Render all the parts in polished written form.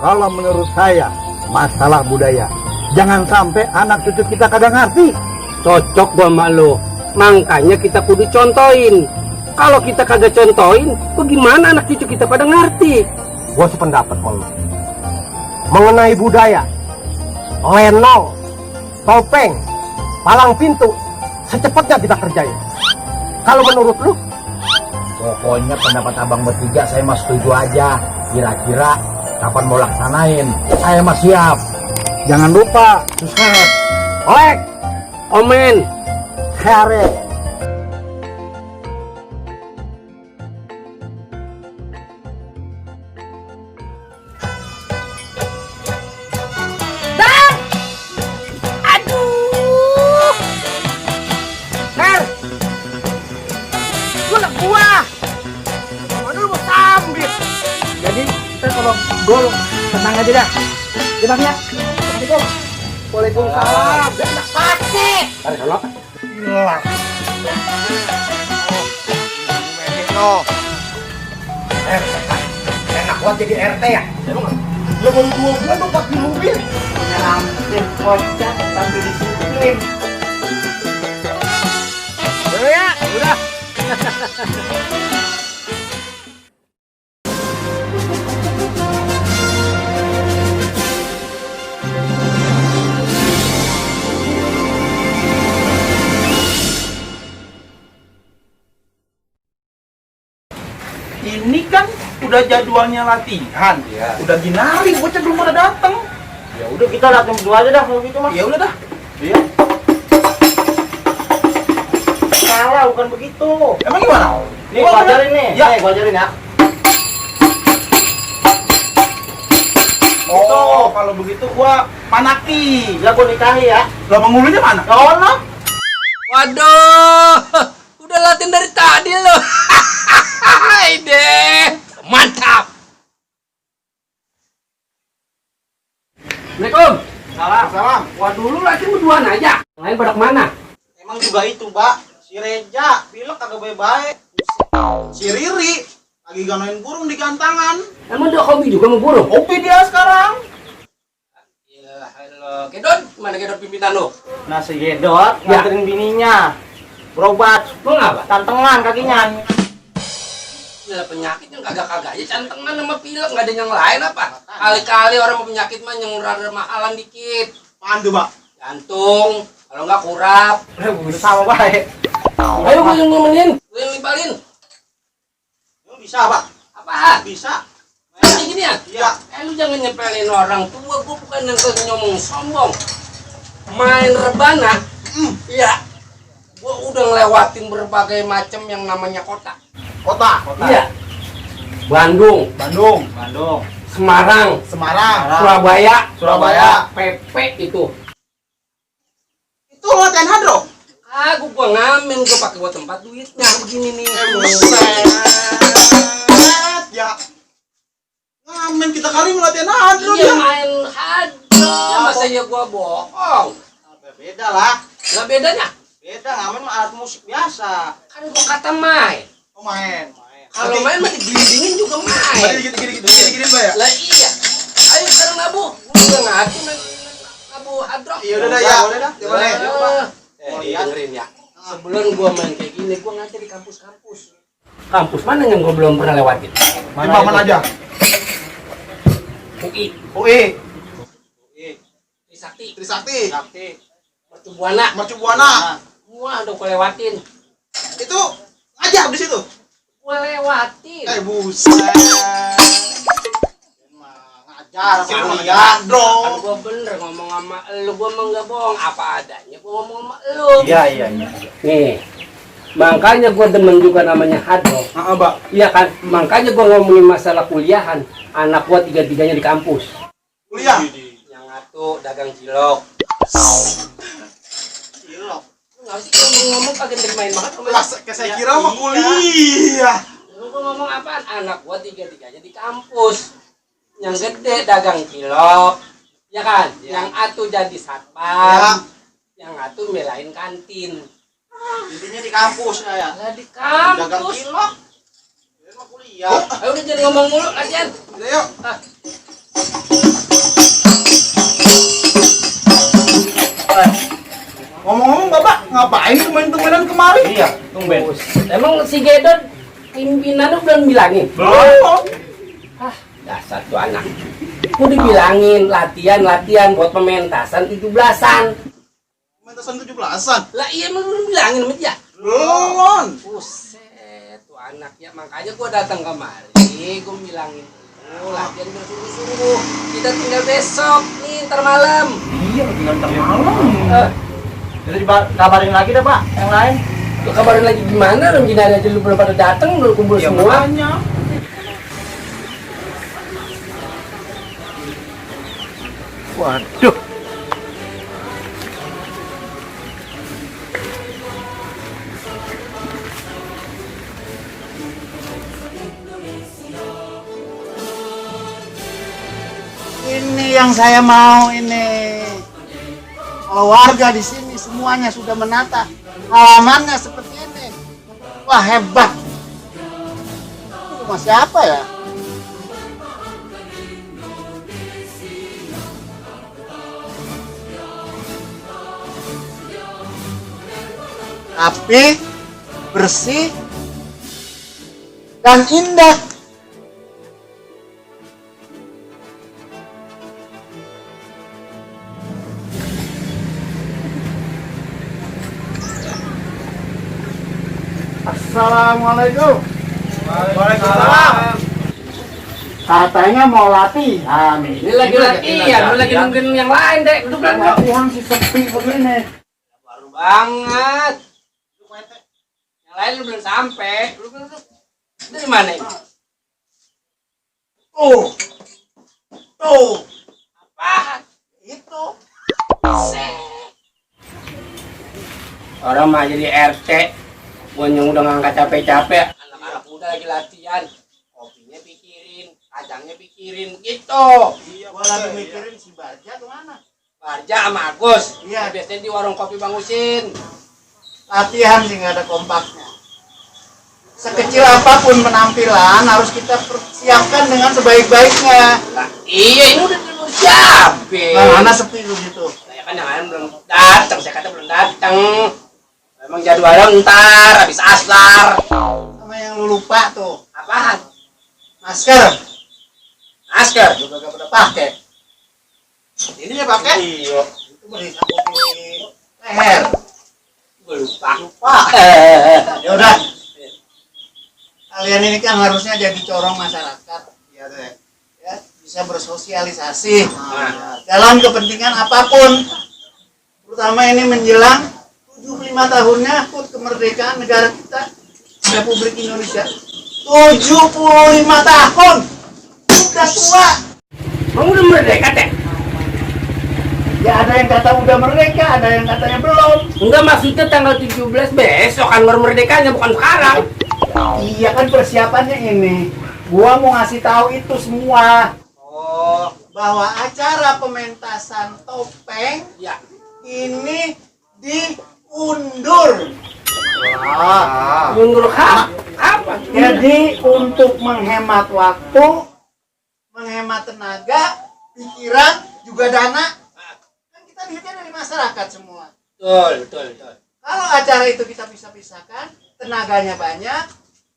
Kalau menurut saya, masalah budaya. Jangan sampai anak cucu kita kagak ngerti. Cocok gua sama lu. Makanya kita kudu contohin. Kalau kita kagak contohin, bagaimana anak cucu kita pada ngerti? Gua sependapat kalau mengenai budaya, lenong, topeng, palang pintu, secepatnya kita kerjain. Kalau menurut lu? Pokoknya pendapat abang bertiga saya mah setuju aja. Kira-kira kapan mau laksanain? Saya mah siap. Jangan lupa subscribe, like, Omen. share. Jadi kita kalau gol tenang aja dah. Ya bang ya. Assalamualaikum. Waalaikumsalam. Enak sakit. Tarik sana. Gila. Enak buat jadi RT ya? Lo baru 2 bulan lo pakai mobil. Nyelamatin kocak sambil disiplin. Ya, udah. Ini kan udah jadwalnya latihan, Iya. udah ginari, bocah belum pada datang. Ya udah kita latihan berdua aja dah kalau gitu mah. Ya udah dah. Iya. Salah bukan begitu. Emang gimana? Nih gua ajarin nih. Ya. Nih gua ajarin ya. Oh, kalau begitu gua manaki. Lah gua nikahi ya. Lah mengulunya mana? Ono. Waduh, udah latihan dari tadi loh. Ide, mantap. Assalamualaikum. Salam. Waduh, lu latihan berduaan aja. Lain pada kemana? Emang juga itu, Mbak. Si Reja, pilek kagak baik-baik. Si Riri lagi ganoin burung di gantangan. Emang dia hobi juga mau burung? Hobi dia sekarang. Ya, halo. Gedon, mana Gedon pimpinan lu? Nah, si Gedot Ya. nganterin bininya berobat. Mau ngapa? Tantengan kakinya. Ya, penyakit yang kagak-kagak aja cantengan sama pilek, nggak ada yang lain apa? Kali-kali orang mau penyakit mah yang rada mahalan dikit. Apaan tuh, Mbak? Jantung, kalau nggak kurap. Udah sama baik. Ayo gue yang nemenin, gue yang nimpalin. Emang bisa, Pak? Apa? Bisa. Kayak gini ya? Iya. Lu jangan nyepelin orang tua, gue bukan yang ngomong sombong. Main rebana, iya. Gue udah ngelewatin berbagai macam yang namanya kota. Kota. Iya. Bandung, Bandung. Semarang, Surabaya, PP itu. Itu latihan hadro. Gua ngamen, gua pakai buat tempat duitnya begini nih. Buset. Ya. Ngamen kita kali latihan hadro Iya dia. main hadro, masa ya gua bohong. Beda lah. Lah bedanya? Beda, ngamen mah alat musik biasa. Kan gua kata main. Oh, main. Kalau main mah digelindingin juga main. Tadi gini, Mbak ya? Lah iya. Ayo sekarang nabu. Gua udah ngaku main nabu hadro. Iya udah dah ya. Boleh dah. Coba deh. Dengerin ya. Sebelum gua main kayak gini, gua ngajar di kampus-kampus. Kampus mana yang gua belum pernah lewatin? Mana aja? UI, UI. Trisakti, Trisakti. Mercubuana. Semua udah gua lewatin. Itu ngajar di situ. Gua lewatin. Buset. Ngajar Sama kuliah, Kan Bro. gua bener ngomong sama lu, gua emang gak bohong apa adanya, gua ngomong sama lu. Iya. Nih, makanya gua demen juga namanya hadro. Heeh, Mbak. Iya kan, makanya gua ngomongin masalah kuliahan. Anak gua tiga-tiganya di kampus. Kuliah. Yang satu dagang cilok. Cilok. Nggak sih ngomong kagak main banget sama Lah, saya kira mah kuliah. lu. Gua ngomong apaan? Anak gua tiga-tiganya di kampus. Yang gede dagang cilok, ya kan? Yang atu jadi satpam, yang atu melain kantin. Intinya di kampus ya. Lah di Dagang kampus. cilok. Dia mah kuliah. Ayo udah jangan ngomong mulu, kasihan. Udah yuk. Ngomong-ngomong Bapak, ngapain teman-temanan kemari? Iya, tumben. Emang si Gedon pimpinan lu belum bilangin? Belum. Ah, dasar tuh anak. Aku dibilangin latihan buat pementasan 17-an. Pementasan 17-an. Lah iya emang lu bilangin sama dia? Belum. Buset, tuh anak ya. Makanya gua datang kemari, gua bilangin latihan bersungguh-sungguh. Kita tinggal besok nih, ntar malam. Iya, tinggal ntar malam. Jadi kabarin lagi deh Pak, yang lain. Lu kabarin lagi gimana? Rencana aja lu belum pada datang, belum kumpul Iya, semua. makanya. Waduh. Ini yang saya mau ini. Kalau warga di sini semuanya sudah menata halamannya seperti ini. Wah hebat. Itu rumah siapa ya? Tapi bersih dan indah. Assalamualaikum. Waalaikumsalam. Katanya mau latihan. Ini lagi latihan, lu lagi nungguin yang lain deh. Duduk dulu. Latihan si sepi begini. Baru banget. Yang lain lu belum sampai. Lu belum. Dari mana ini? Tuh, Apaan? itu. Orang mah jadi RT. Gua yang udah ngangkat capek-capek. Anak-anak muda lagi latihan. Kopinya pikirin, kacangnya pikirin, gitu. Gua lagi mikirin si Barja kemana? Barja sama Agus. Iya. Biasanya di warung kopi Bang Usin. Latihan sih nggak ada kompaknya. Sekecil apapun penampilan harus kita persiapkan dengan sebaik-baiknya. Lah, iya ini udah siapin. Nah, mana sepi begitu. Saya kan yang lain belum datang, saya kata belum datang. Memang jadwalnya ntar habis asar. Sama yang lu lupa tuh, Apaan? masker. Masker. Juga gak pernah pakai. Ini ya pakai. Iya. Itu beli satu di leher. Gue lupa. Ya udah. Kalian ini kan harusnya jadi corong masyarakat. Iya deh. Ya, bisa bersosialisasi Nah. dalam kepentingan apapun. Terutama ini menjelang 75 tahunnya HUT kemerdekaan negara kita Republik Indonesia. 75 tahun. Udah tua. Kamu udah merdeka teh? Ya ada yang kata udah merdeka, ada yang katanya belum. Enggak, maksudnya tanggal 17 besok kan baru merdekanya, bukan sekarang. Iya kan persiapannya ini. Gua mau ngasih tahu itu semua. Oh, Bahwa acara pementasan topeng ya. ini diundur. Mundur apa? Jadi untuk menghemat waktu, menghemat tenaga, pikiran, juga dana, kan kita duitnya dari masyarakat semua. Betul. Kalau acara itu kita pisah-pisahkan, tenaganya banyak,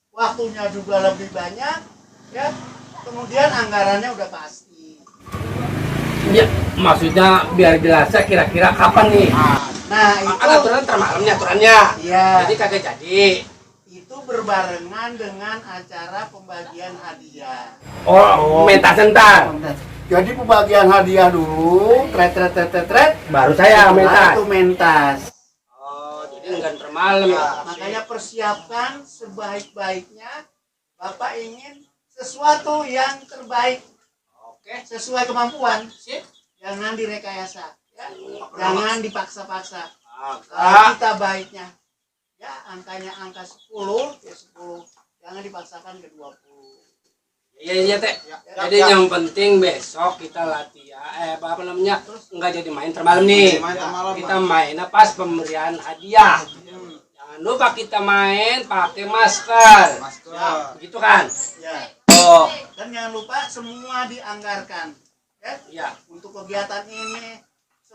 waktunya juga lebih banyak, ya. Kemudian anggarannya udah pasti. Ya, maksudnya biar jelasnya kira-kira kapan nih? Nah Kan itu, aturan ntar malam nih aturannya. iya, Jadi kagak jadi. itu berbarengan dengan acara pembagian hadiah. Oh, pementasan ntar. Jadi pembagian hadiah dulu, tret, Baru saya mentas. itu mentas. Oh, jadi enggak ntar malam ya. Makanya persiapkan sebaik-baiknya. Bapak ingin sesuatu yang terbaik Oke, sesuai kemampuan. sip. Jangan direkayasa, ya. Jangan dipaksa-paksa. Kalau Agak. kita baiknya, ya angkanya angka 10, ya 10. Jangan dipaksakan ke 20. Iya teh. Jadi yang penting besok kita latihan. Apa namanya? Enggak jadi main termalam nih. Main termalam, Kita mainnya pas pemberian hadiah. Jangan lupa kita main pakai masker. Masker. Begitu kan? Ya. Oh, Dan jangan lupa semua dianggarkan, ya. iya. Untuk kegiatan ini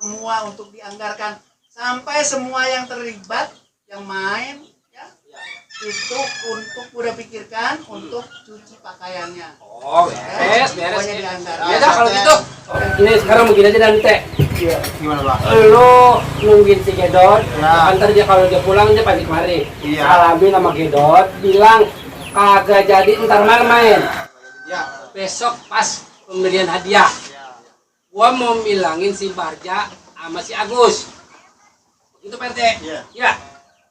semua untuk dianggarkan sampai semua yang terlibat, yang main, ya, itu untuk udah pikirkan untuk cuci pakaiannya. Oh, beres. Semuanya dianggarkan. Ya dah kalau gitu. Ini sekarang begini aja dan teh. Iya. Gimana bang? Lo nungguin si Gedot, Ya. ntar dia kalau dia pulang dia pagi kemari. Iya. Salamin sama Gedot, bilang kagak jadi ntar malam main. Ya. Besok pas pemberian hadiah, gua mau bilangin si Barja sama si Agus. Itu Pak RT. Iya. Ya.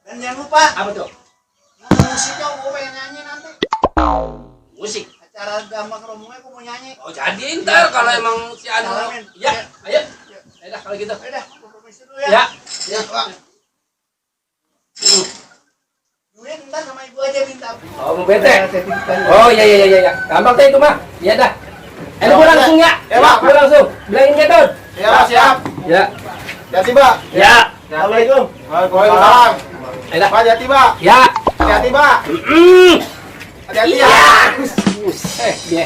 Dan jangan lupa Apa tuh? musiknya gue pengen nyanyi nanti. Musik. Acara gambang rombongnya gue mau nyanyi. Oh jadi ntar kalau emang si Anu. Salamin. Ya, ayo. Ya. Ayo dah kalau gitu. Udah, gue permisi dulu ya. Ya. Ya pak. Duit ntar sama ibu aja minta. Oh mau bete. Titipkan. Oh iya. Gampang teh itu mah. Iya dah. Ayo gua langsung ya. Ya, Pak. Gua langsung. Bilangin Gedot. Ya pak siap. Ya. Jati pak. Ya. Assalamualaikum. Waalaikumsalam. Ayo dah. Pak Jati pak. Ya. Hati-hati pak. Hati-hati ya. Dia.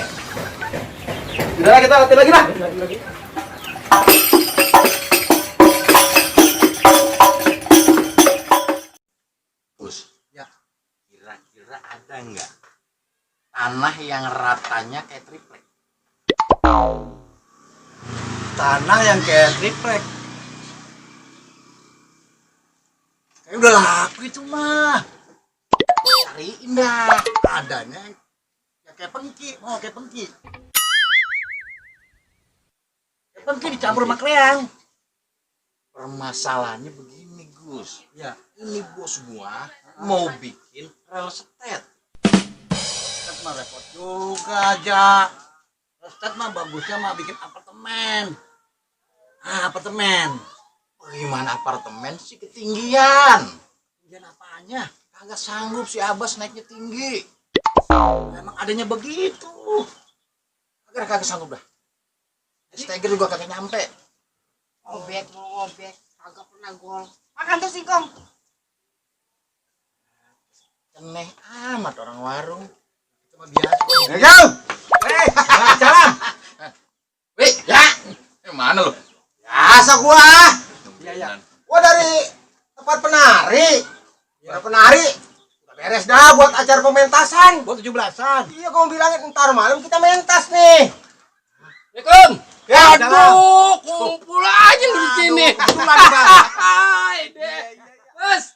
Udah kita latih lagi lah. Gus, ya. Kira-kira ada nggak tanah yang ratanya kayak triplek? Tanah yang kayak triplek. Kayak udah laku itu mah. Cariin dah. Adanya ya kayak pengki, mau kayak pengki. Kayak pengki dicampur sama kleang. Permasalahannya begini Gus, Ya, ini bos gua mau bikin real estate. Restet mah repot juga aja. Restet mah bagusnya mah bikin apartemen. Apartemen. Bagaimana apartemen sih ketinggian? Ketinggian apanya? Kagak sanggup si Abbas naiknya tinggi. Emang adanya begitu. Kagak sanggup dah. Steger juga kagak nyampe. Ngobek, kagak pernah gol. Makan tuh singkong. Keneh amat orang warung. Itu mah biasa. Ya jauh. Jalan. Wih, ya. Mana lu? Biasa gua. Iya. Gua dari tempat penari. Ya. Penari. Udah beres dah buat acara pementasan. Buat 17-an. Iya, gua bilangin ntar malam kita mentas nih. Assalamualaikum. Ya, Aduh, kumpul aja lu di sini. Hai deh. Mas,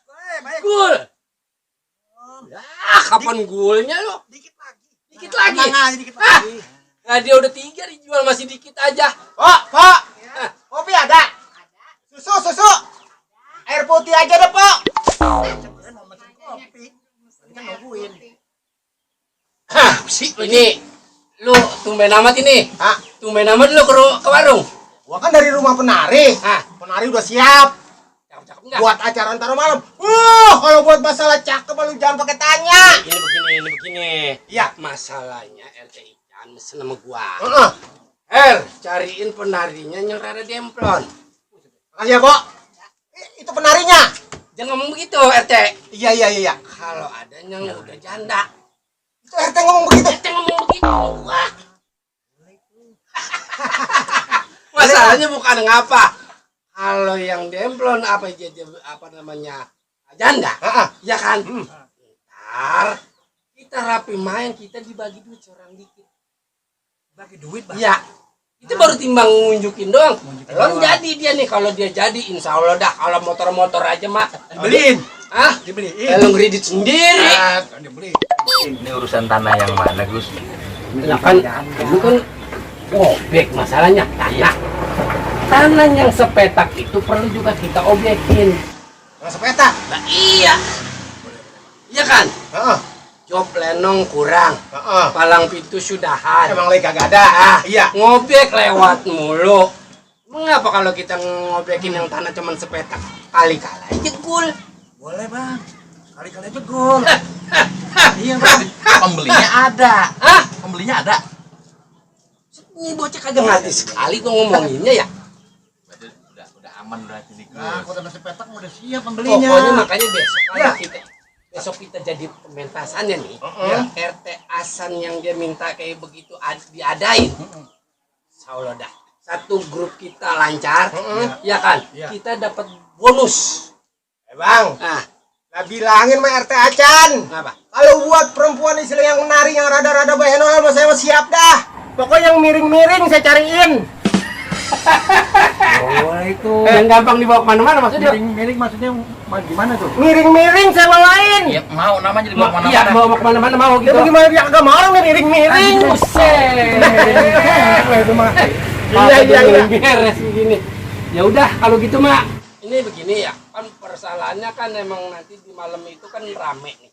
gul. Ya, kapan gulnya lu? Dikit lagi. Dikit lagi. Tenang aja, dikit lagi. Nah, dia udah 3 dijual masih dikit aja. Pak. Kopi ada? Susu. Air putih aja deh, Pak. Kirain mau mesen kopi. Tadi kan nungguin. Hah, ini lu tumben amat ini. Hah? Tumben amat lu ke warung. Gua kan dari rumah penari. Hah, Penari udah siap cakep enggak? buat acara ntar malam. Kalau buat masalah cakep lu jangan pakai tanya. Ini begini. Iya. Masalahnya RT Ican mesen sama gua. Heeh. Cariin penarinya yang rada demplon. Makasih ya, Pak. Itu penarinya. Jangan ngomong begitu, RT. Iya. Kalau ada yang udah janda. Itu RT ngomong begitu. RT ngomong begitu. Wah. Masalahnya bukan ngapa. Kalau yang demplon apa namanya? Janda. Heeh. Ya kan? Ntar kita rapi main, kita dibagi duit seorang dikit. Bagi duit, Bang. Iya. Itu baru timbang ngunjukin doang. Belum jadi dia nih, kalau dia jadi insya Allah dah. Kalau motor-motor aja mah Dibeliin. ah Dibeliin. lu ngredit sendiri. Dibeli. Ini urusan tanah yang mana, Gus? Ya kan lu kan objek masalahnya tanah yang sepetak itu perlu juga kita objekin. Yang sepeta. Nah iya kan, Heeh. job lenong kurang, Heeh. palang pintu sudahan, Emang lagi kagak ada. Iya. ngobek lewat mulu. Mengapa kalau kita ngobekin yang tanah cuman sepetak, kali-kali aja gul. Boleh, Bang. Kali-kali aja gol. Iya bang. Pembelinya ada. Hah? Pembelinya ada. Ini bocah kagak ngerti sekali gua ngomonginnya ya. Udah aman udah ini. Nah, kalau masih petak udah siap pembelinya. Pokoknya makanya besok Ya. besok kita jadi pementasannya nih. Heeh. RT Asan yang dia minta kayak begitu diadain. Saulah dah. satu grup kita lancar, ya kan? Iya. Kita dapat bonus. Bang, Nah, lah bilangin sama RT Acan. apa? Kalau buat perempuan istilah yang menari yang rada-rada bahenol, mas saya mah siap dah. Pokoknya yang miring-miring saya cariin. Oh itu. Yang gampang dibawa kemana-mana maksudnya? Miring maksudnya gimana tuh? Miring-miring saya bawain. Ya, mau namanya dibawa kemana-mana. Iya, bawa kemana-mana mau Ya gitu. bagaimana dia agak mau orang miring-miring. Buset. Itu mah. Iya, Iya. beres begini. Ya udah kalau gitu mak. Ini begini ya, kan persalahannya kan emang nanti di malam itu kan rame nih.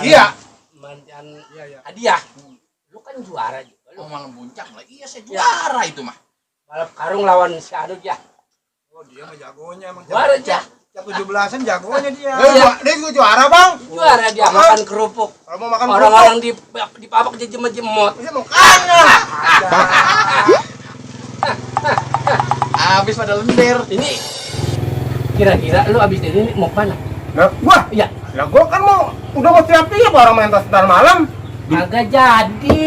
Iya. Mandian hadiah. Lu kan juara juga lu. Oh, malam puncak lah. Iya, saya juara itu mah. Balap karung lawan si Aduk ya. Oh dia mah jagonya emang. Juara aja. Cap 17-an jagonya dia. Dia juga juara bang. Juara dia makan kerupuk. Kalau mau makan Orang-orang di pabak dia jemot. kerupuk, mau kana. Habis pada lender. Ini kira-kira lu abis ini mau kemana? Nah, gua, Iya. lah gua kan udah mau siap-siap orang main tas ntar malam. Kagak jadi.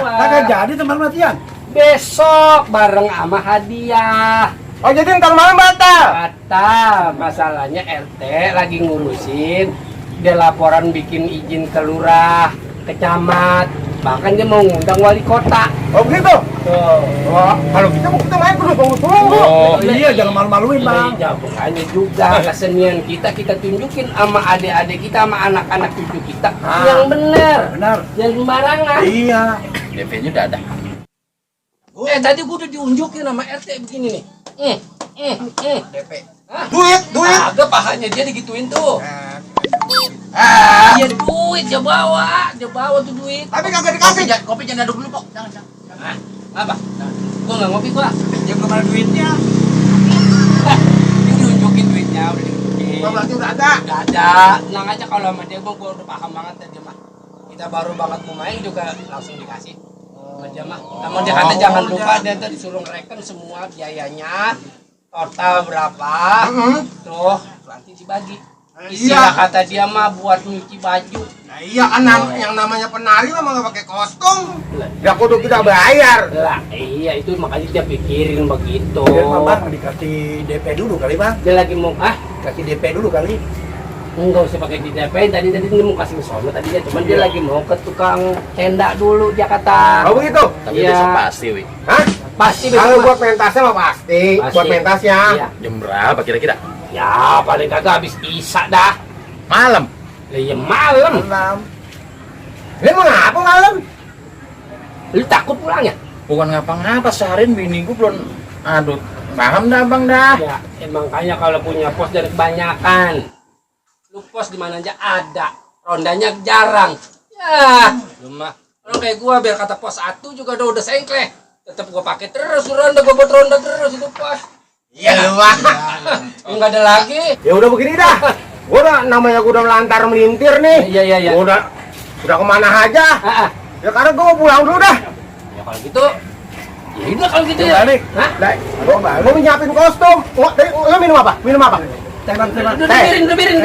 Kagak jadi teman latihan. Besok bareng sama hadiah. Oh jadi ntar malam batal. Batal. Masalahnya RT lagi ngurusin. Dia laporan bikin izin ke lurah, ke camat. Bahkan dia mau ngundang wali kota. Oh begitu. Tuh. Wah, kalau kita main terus tunggu. Oh iya jangan malu-maluin bang. Iya, bukannya juga kesenian kita tunjukin sama adik-adik kita, sama anak-anak cucu kita yang benar, Benar. yang sembarangan. Iya. DP-nya udah ada. Tadi gua udah diunjukin sama RT begini nih. DP. Hah? Duit. Agak pahanya dia digituin tuh. Iya duit dia bawa tuh duit. Tapi kagak dikasih. Kopi jangan aduk dulu kok. Jangan. Hah? Apa? Gua nggak ngopi gua. Dia belum ada duitnya. Ini diunjukin duitnya, udah diunjukin. Oh, berarti udah ada. Gak ada, tenang aja kalau sama dia gua udah paham banget ya dia mah. Kita baru banget mau main juga langsung dikasih sama dia mah. Namun dia kata jangan lupa dia tadi disuruh ngereken semua biayanya total berapa. Tuh nanti dibagi. Istilah kata dia mah buat nyuci baju. Nah, iya kan yang namanya penari mah nggak pakai kostum. Ya kudu kita bayar. Lah iya itu makanya dia pikirin begitu. Biar mah bang dikasih DP dulu kali bang. Dia lagi mau Kasih DP dulu kali. enggak usah pakai di DP tadi dia mau kasih ke sono tadi dia cuman dia lagi mau ke tukang tenda dulu dia kata. Oh begitu. Tapi Iya. besok pasti, wi. Hah? Pasti Kalau besok, buat pentasnya mah pasti. Buat pentasnya. Iya. Jam berapa kira-kira? Ya paling kagak habis isa dah. Malam. Lah ya malam. Ini mau ngapa malam? Lu takut pulangnya? Bukan ngapa-ngapa, seharian bini gue belum. Aduh, paham dah bang dah. Ya, makanya kalau punya pos dari kebanyakan. Lu pos di mana aja ada, rondanya jarang. Ya, lu mah. Orang kayak gua biar kata pos 1 juga udah sengkleh. Tetap gua pakai terus ronda, gua buat ronda terus itu pos. Iya lu bang. Enggak ada lagi. Ya udah begini dah. Gua udah namanya gua udah melantar melintir nih. Iya. Gua udah kemana aja. Ah. Ya karena gua mau pulang dulu dah. Ya kalau gitu. Ya udah kalau gitu ya. Balik. Hah? Gua mau nyiapin kostum. Lu minum apa? Minum apa? Udah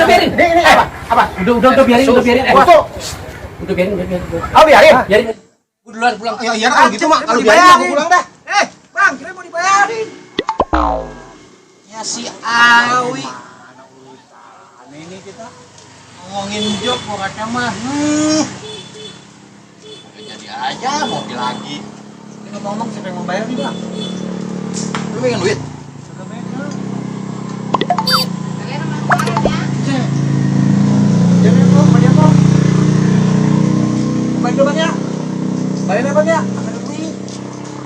biarin. Ini apa? Apa? Udah biarin. Kostum. Udah biarin. Oh biarin. Biarin. Gua duluan pulang. Ya iya kalau gitu mah kalau biarin aku pulang dah. Bang, kira mau dibayarin. Ya si Awi. Ini kita ngomongin job mau kata mah. Jadi aja mau lagi. Ini ngomong siapa yang mau bayar nih, Bang? Lu pengen duit? Jadi kok banyak kok. Baik dulu Bang ya. Bayarnya Bang ya. Ada duit.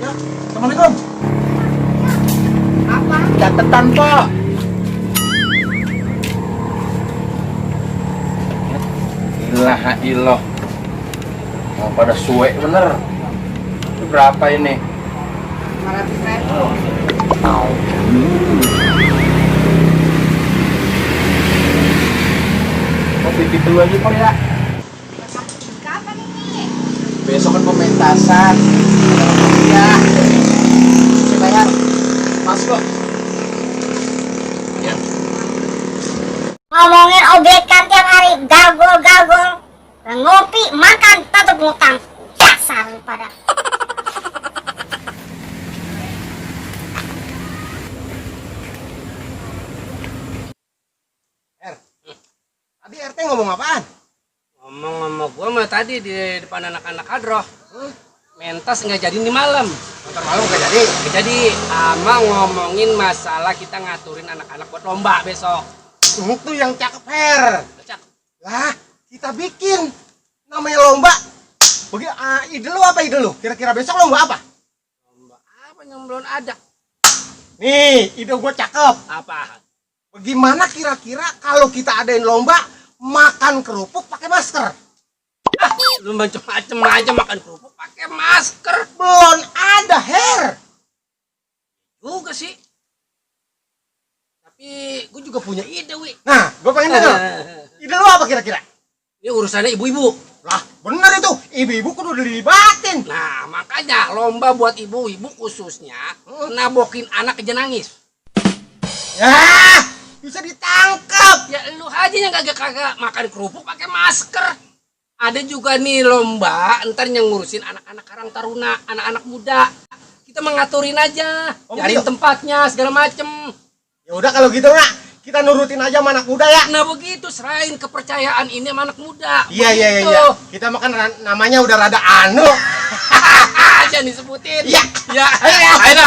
Ya. Assalamualaikum. Catatan kok. Ilaha ilah. Mau pada suwe bener. Itu berapa ini? 500.000. Kopi dulu aja kok ya. Kapan ini? Besok kan pementasan. Ya. Saya bayar. Mas kok. Ya. Ngomongin obekan tiap hari, gagol. Ngopi, makan, tetap ngutang. Dasar lu pada. di RT ngomong apaan? Ngomong sama gua mah tadi di depan anak-anak kadroh. Mentas nggak jadi nih malam. Ntar malam gak jadi. Nggak jadi ama ngomongin masalah kita ngaturin anak-anak buat lomba besok. Itu yang cakep, Her. Cak. Lah, kita bikin namanya lomba. Ide lu apa ide lu? Kira-kira besok lomba apa? Lomba apa yang belum ada? Nih, ide gua cakep. Apa? Bagaimana kira-kira kalau kita adain lomba makan kerupuk pakai masker? Lu macem-macem aja makan kerupuk pakai masker. Belum ada, Her. Juga sih. Tapi gue juga punya ide, Wi. Nah, gua pengen denger. Ide lu apa kira-kira? Ini urusannya ibu-ibu. Lah, bener itu. Ibu-ibu kudu dilibatin. Nah, makanya lomba buat ibu-ibu khususnya nabokin anak aja nangis. Ya, bisa ditangkap. Ya lu aja yang kagak makan kerupuk pakai masker. Ada juga nih lomba, ntar yang ngurusin anak-anak Karang Taruna, anak-anak muda. Kita mengaturin aja, cariin gitu? tempatnya segala macem. Ya udah kalau gitu nggak, kita nurutin aja sama anak muda ya. Nah begitu, serahin kepercayaan ini sama anak muda. Iya. Kita makan namanya udah rada anu. Aja disebutin. Iya. Ya. Ayo.